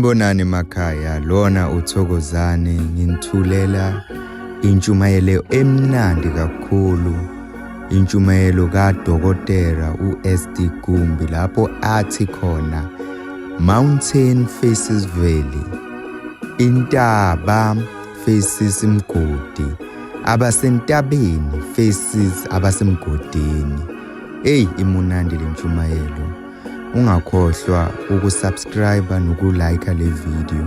Sanibonani emakhaya, lona uThokozani nginithulela intshumayelo emnandi kakhulu, intshumayelo kaDokotela uSD Gumbi lapho athi khona Mountain faces valley, intaba faces imgodi, abasentabeni faces abasemgodini. Hey, imunandi lentshumayelo. Ungakhohlwa ukusubscribe nokulike le video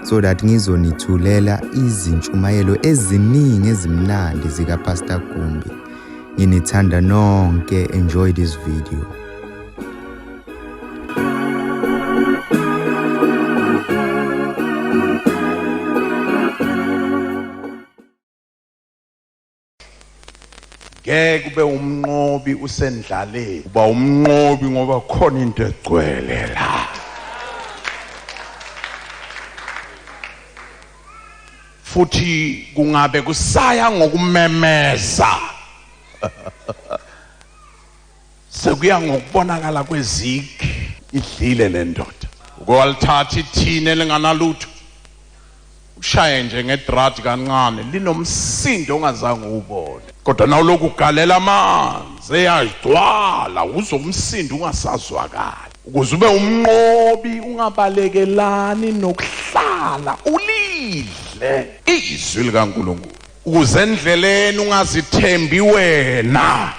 so that ngizonithulela izintshumayelo eziningi ezimnandi zika Pastor Gumbi. Nginithanda nonke, enjoy this video. Ngeke ube umnqobi usendlaleni, uba umnqobi ngoba khona into egcwele la. Futhi kungabe kusaya ngokumemeza, sekuya ngokubonakala kwezigi. Idlile le ndoda, uke walithatha ithini elinganalutho, ushaye nje ngedradi kancane, linomsindo ongazange uwubone, kodwa nawulokhu ugalela amanzi eyagcwala, uzwe umsindo ungasazwakali. Ukuze ube umnqobi ungabalekelani nokuhlala ulidle izwi likaNkulunkulu, ukuze endleleni ungazithembi wena,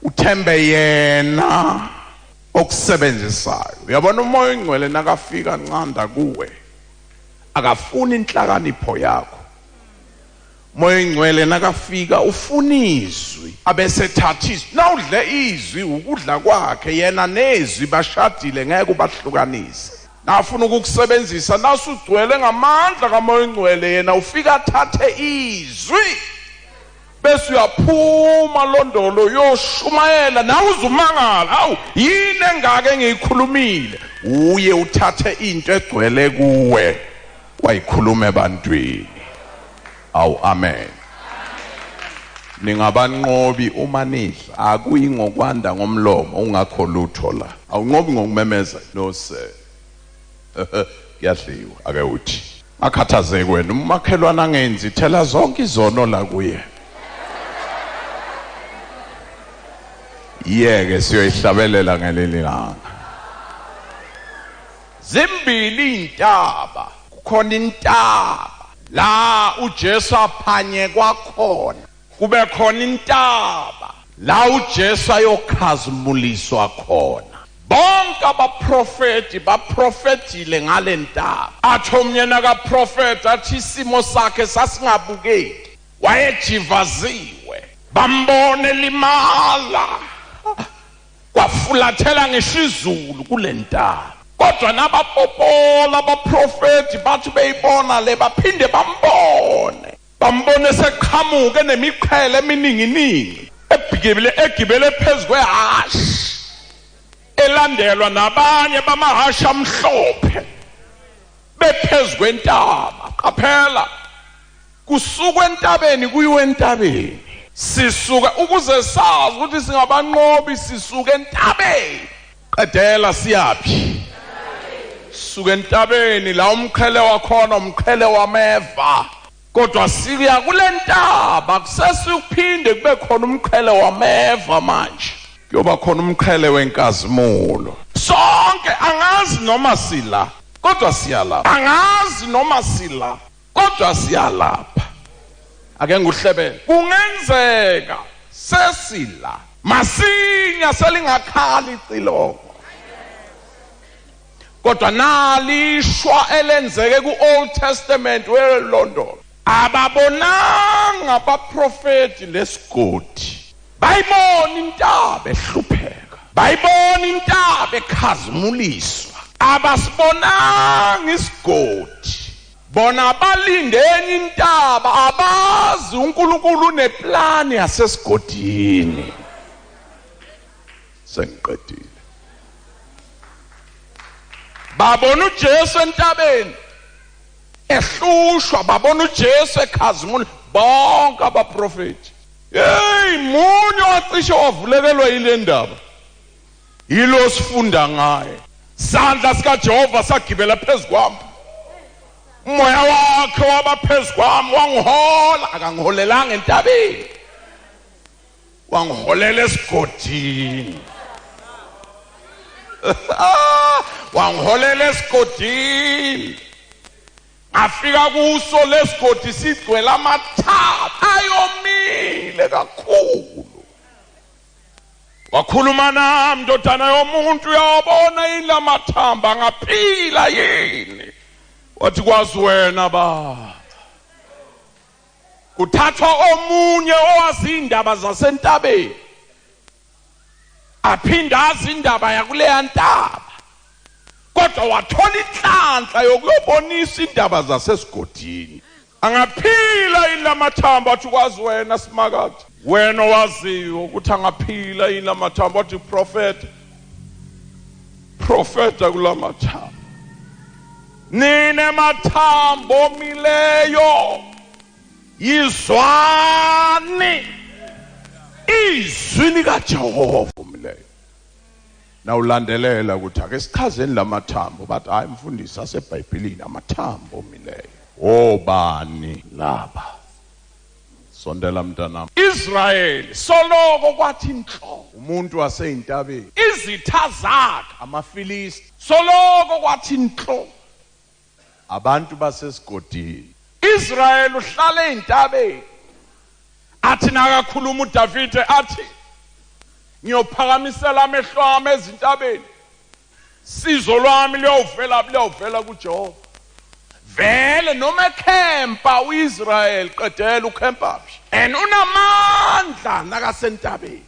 uthembe yena okusebenzisayo. Uyabona, uMoya oNgcwele nakafika ncanda kuwe, akafuni inhlakanipho yakho. Moya oNgcwele nakafika ufuna izwi, abese thatha izwi. Nawudle izwi, ukudla kwakhe, yena nezwi bashadile, ngeke ubahlukanise. Nafuna ukukusebenzisa, nasugcwele ngamandla kaMoya oNgcwele, yena ufika athathe izwi, bese uyaphuma londolo uyoshumayela, nawe uzumangala, hawu yini engaka engiyikhulumile? Uye uthathe into egcwele kuwe wayikhuluma ebantwini. Awu, amen. Ningabanqobi uma nidla, akuyi ngokwanda ngomlomo, ungakho lutho la. Awunqobi ngokumemeza, no sir. Kuyadliwa, ake uthi akhathazeki wena, umakhelwane angenzi, thela zonke izono la kuye. Yeke siyoyihlabelela ngeleli langa. Zimbili iy'ntaba, kukhona intaba la uJesu aphanyekwa khona, kube khona intaba la uJesu ayokhazimuliswa khona. Bonke abaprofeti baprofetile ngale ntaba. Athi omnye nakaprofeti, athi isimo sakhe sasingabukeki, wayejivaziwe, bambone limala, kwafulathela ngisho izulu kule ntaba. Kodwa nabapopola abaprofeti bathi beyibona le, baphinde bambone, bambone seqhamuke nemiqhele emininginingi, egibele phezu kwehhashi, elandelwa nabanye bamahhashi amhlophe, bephezu kwentaba. Qaphela, kusuka entabeni kuyiwe entabeni. Sisuka ukuze sazi ukuthi singabanqobi, sisuka entabeni. Qedela, siyaphi? Suka entabeni la umqhele wakhona, umqhele wameva. Kodwa siya kule ntaba, kusesikuphinde kube khona umqhele wameva manje. Kuyoba khona umqhele wenkazimulo. Sonke angazi noma sila, kodwa siyalapha. Angazi noma sila, kodwa siyalapha. Ake nguhlebele, kungenzeka sesila masinya, selingakhala icilongo. Kodwa nalishwa elenzeke ku-Old Testament weLondon, ababonanga abaprofeti lesigodi, bayibona intaba ehlupheka, bayibona intaba ekhazimuliswa, abasibonanga isigodi. Bona balinde enye intaba, abazi uNkulunkulu uneplani yasesigodini. Sengiqedile. Babona uJesu entabeni ehlushwa, babona uJesu ekhazimula, bonke abaprofeti. Hey, munye wacishe wavulekelwa yile ndaba, yilo sifunda ngaye. Sandla sikaJehova sagibela phezu kwami, umoya wakhe waba phezu kwami, wangihola. Akangiholelanga entabeni, wangiholela esigodini. Wangiholela esigodini, ngafika kuso lesigodi sigcwele amathafa ayomile kakhulu. Wakhuluma nami, ndodana yomuntu, uyawabona yini lamathamba angaphila yini? Wathi, kwazi wena baba. Kuthathwa omunye owazi indaba zasentabeni, aphinde azi indaba yakuleya ntaba, kodwa wathola inhlanhla yokuyobonisa indaba zasesigodini. Angaphila yini lamathambo? Athi, kwazi wena Simakade, wena owaziyo ukuthi angaphila yini lamathambo. Wathi, profeta, profeta kulamathambo, nina mathambo omileyo, yizwani izwi likaJehova. Omileyo nawulandelela ukuthi ake sichazeni lamathambo, bathi hayi mfundisi, aseBhayibhelini amathambo omileyo. Obani laba? Sondela mntanami. Israel soloko kwathi inhlo umuntu waseyintabeni, izitha zakhe amaFilisti, soloko kwathi inhlo abantu basesigodini. Israel uhlala eintabeni. Athi nakakhuluma uDavide athi, ngiyophakamisela amehlo ami ezintabeni, sizo lwami liyovela, liyovela kuJehova. Vele noma ekhempa uIsrael, qedela ukhempa phi? And unamandla nakasentabeni.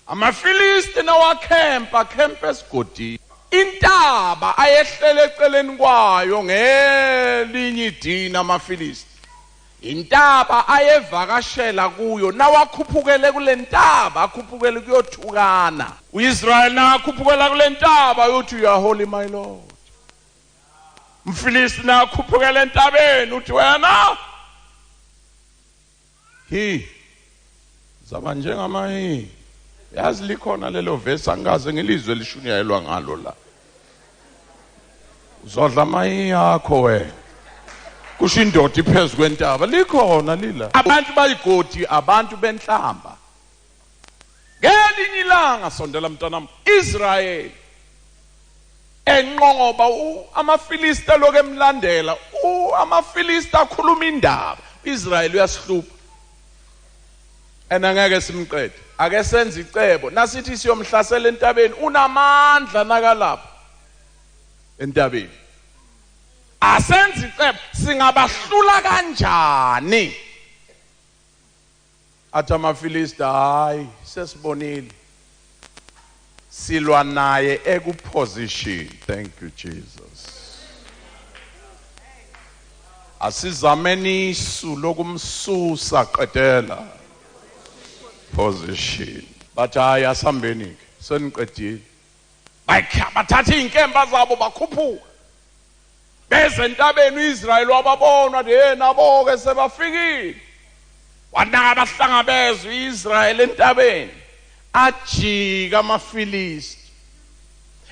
AmaFilisti nawakhempa, khempa esigodini. Intaba ayehlele eceleni kwayo ngelinye idini amaFilisti, intaba ayevakashela kuyo, nawakhuphukele kule ntaba, akhuphukele kuyothukana. UIsrael nakhuphukela kule ntaba uthi, you are holy my Lord. Mfilisti nakhuphukela entabeni uthi, wena hi zaba njengamahi. Yazi likhona lelo verse, angikaze ngilizwe lishunyayelwa ngalo la. Uzodla amahi akho wena, kusho indoda iphezu kwentaba. Likhona lila. Abantu bayigodi, abantu benhlamba. Ngelinye ilanga, sondela mntanami, Israel enqoba amaFilisti lokho emlandela, amaFilisti akhuluma indaba, Israel uyasihlupha and angeke simqede, ake senze icebo, nasithi siyomhlasela entabeni, unamandla nakalapha entabeni, asenze icebo, singabahlula kanjani? Athi amaFilisti, hayi sesibonile, silwa naye ekuposition. Thank you Jesus. Asizameni isu lokumsusa, qedela position. Bathi hayi asambeni ke, seniqedile. Bathatha izinkemba zabo bakhuphuka beze entabeni. uIsrael wababona, wathi hey, nabo ke sebafikile. Wanaka abahlangabeza uIsrael entabeni, ajika amaFilisti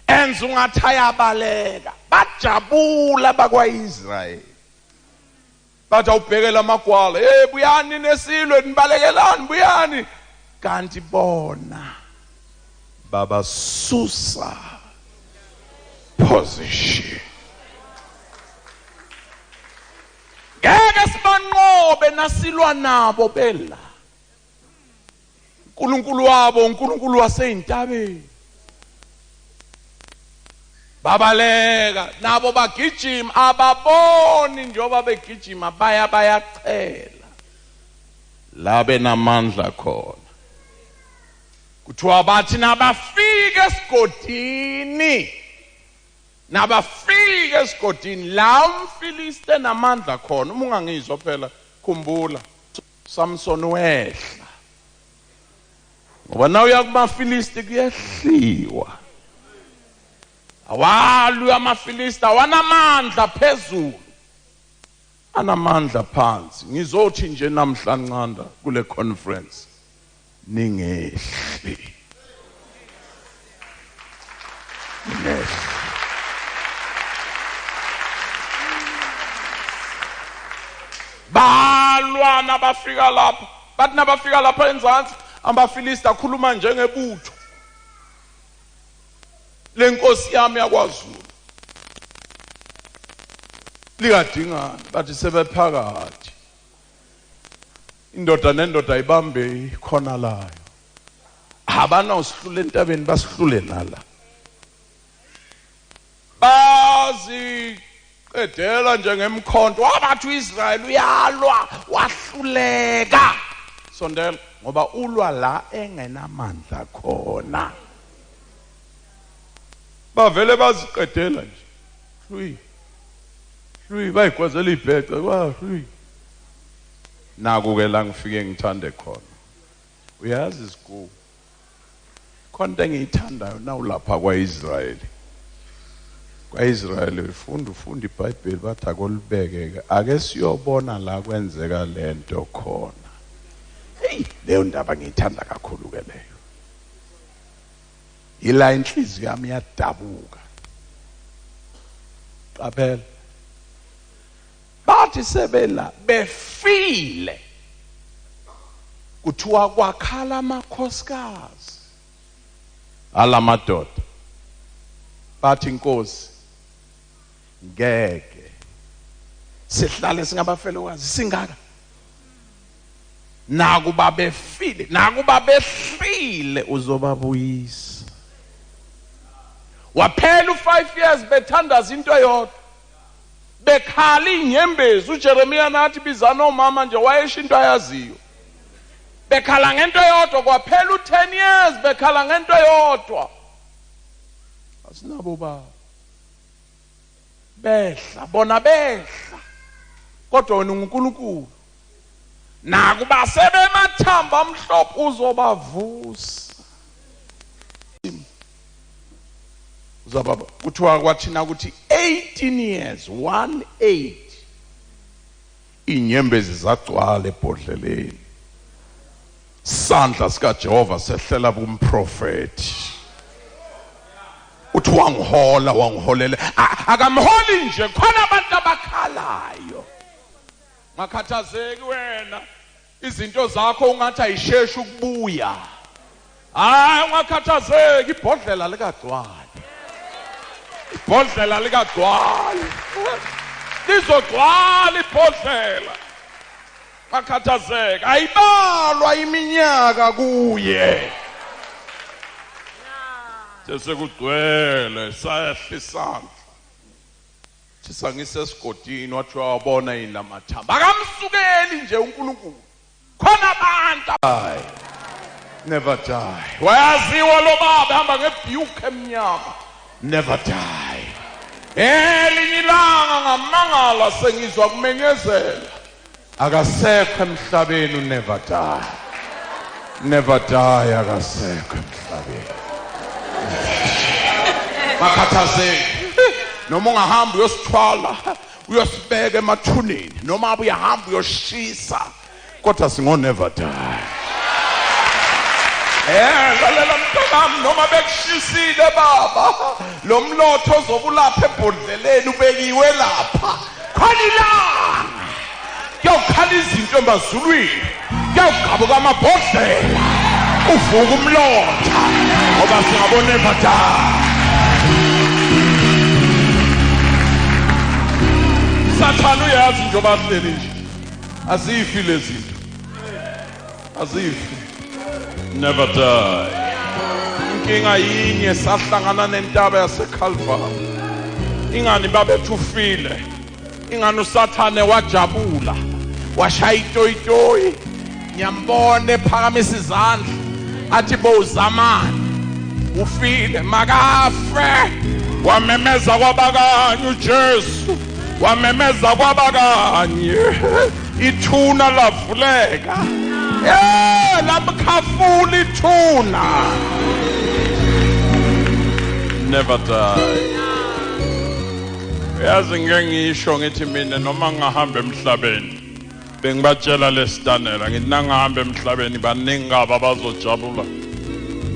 enza ungathi ayabaleka. Bajabula bakwaIsrael, bathi awubhekela amagwala, hey buyani nesilwe, nibalekelani, buyani. Kanti bona babasusa position. Ngeke sibanqobe nasilwa nabo bela. uNkulunkulu wabo uNkulunkulu waseyintabeni. Babaleka nabo bagijima, ababoni njengoba begijima baya bayachela la benamandla khona. Kuthiwa bathi nabafika esigodini, nabafika esigodini la umFilisti namandla khona. Uma ungangizwa phela, khumbula Samson wehla, ngoba na uya kumaFilisti kuyehliwa. Awalwi amaFilisti, awanamandla phezulu, anamandla phansi. Ngizothi nje namhla ncanda kule conference, ningehli. Yes. Balwa nabafika lapho, bathi nabafika lapha enzansi amaFilisti akhuluma njengebutho lenkosi yami yakwaZulu likadingana, bathi sebephakathi indoda nendoda ibambe ikhona layo, abanawusihlula entabeni basihlule nala. Baziqedela njengemkhonto, wabathi uIsrael uyalwa wahluleka. Sondela, ngoba ulwa la engenamandla khona. Bavele baziqedela nje, hlwi hlwi, bayigwazela ibhece kwa hlwi. Naku ke la ngifike ngithande khona, uyazi isigugu khona into engiyithandayo nawulapha kwaIsrayeli. KwaIsrayeli ufunda ufunda iBhayibheli, bathi akolibeke ake siyobona la kwenzeka lento khona. Hey, leyo ndaba ngiyithanda kakhulu ke leyo. Ila inhliziyo yami yadabuka. Qaphela, bathi sebela befile, kuthiwa kwakhala amakhosikazi alamadoda, bathi inkosi ngeke sihlale singabafelokazi singaka, nakuba befile, nakuba behlile uzobabuyisa. Waphela u5 years bethandaza into eyodwa, bekhala inyembezi. uJeremiya nathi bizana omama nje, wayesho into ayaziyo. Bekhala ngento eyodwa, kwaphela u10 years bekhala ngento eyodwa. Asinabo baba, behla bona behla, kodwa wena unguNkulunkulu. Nakuba sebemathamba amhlophe uzobavusa. Uzababa kuthiwa kwathina ukuthi 18 years 18 inyembezi zagcwala ebhodleleni. Sandla sikaJehova sehlela kumprofeti, uthi wangihola, wangiholela. Akamholi nje, khona abantu abakhalayo. Ngakhathazeki wena, izinto zakho ungathi ayisheshi ukubuya. Hayi, ungakhathazeki, ibhodlela likagcwali, ibhodlela likagcwali, lizogcwala ibhodlela. Ngakhathazeka, ayibalwa iminyaka kuye. Sesekugcwele, sahla isandla sisangise esigodini, wathi wabona yini lamathamba. Akamsukeli nje uNkulunkulu, khona abantu hayi never die. Wayaziwa lo baba ehamba ngeBuick emnyama, never die. Elinye ilanga ngamangala sengizwa kumenyezela akasekho emhlabeni, unever die, never die, akasekho emhlabeni. Makhathazeki, noma ungahamba uyosithwala uyosibeka emathuneni, noma uyahamba uyoshisa, kodwa singo never die. Lalela mntanami, noma bekushisile baba, lo mlotho ozobulapha ebhodleleni ubekiwe lapha, khona ilanga kuyawukhala izinto emazulwini, kuyawugqabuka amabhodlela, uvuka umlotha, ngoba singabo never die. Sathane uyazi njengoba ahleli nje, azifi lezi zinto, azifi, never die. Inkinga yinye, sahlangana nentaba yaseCalvary, ingani babethu ufile, ingani uSathane wajabula, washaya itoyitoyi. Ngiyambona ephakamisa izandla athi bowuzamani, ufile, makafe. Wamemeza kwabakanye uJesu, wamemeza kwabakanye, ithuna lavuleka, lamkhafula ithuna. Never die. Uyazi ngeke ngisho ngithi mina noma ngingahamba emhlabeni, bengibatshela lesitanela ngithi nangihamba emhlabeni baningi kabi abazojabula.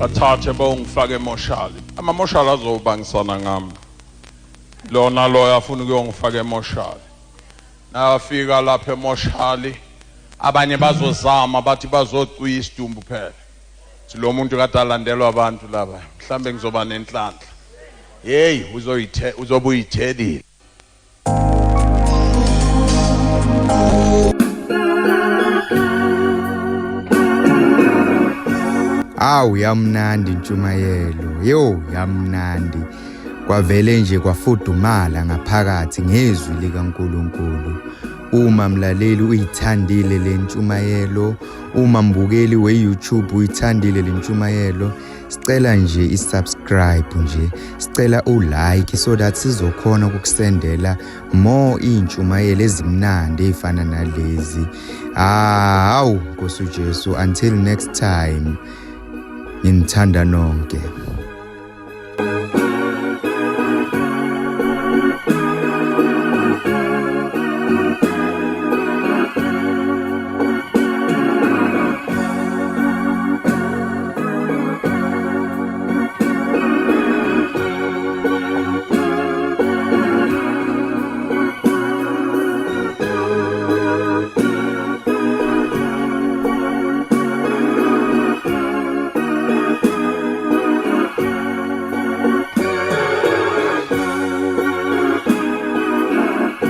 Bathathe bawungifake emoshali. Amamoshali azobangisana ngami. Lona loyo afuna ukuyongifaka emoshali. Nafika lapha emoshali abanye bazozama bathi bazocwiya isidumbu phela. Lo muntu kade alandelwa abantu laba mhlambe ngizoba nenhlanhla. Hey uzoyithe uzobuyithelile. Awu yamnandi intshumayelo. Yo yamnandi. Kwavele nje kwafudumala ngaphakathi ngezwi likaNkuluNkulu. Uma mlaleli uyithandile le ntshumayelo, uma mbukeli we-YouTube uyithandile le ntshumayelo, sicela nje i-subscribe nje, sicela u-like so that sizokhona ukukusendela more iy'ntshumayelo ezimnandi ey'fana nalezi. Hawu Nkosi uJesu, until next time, nginithanda nonke.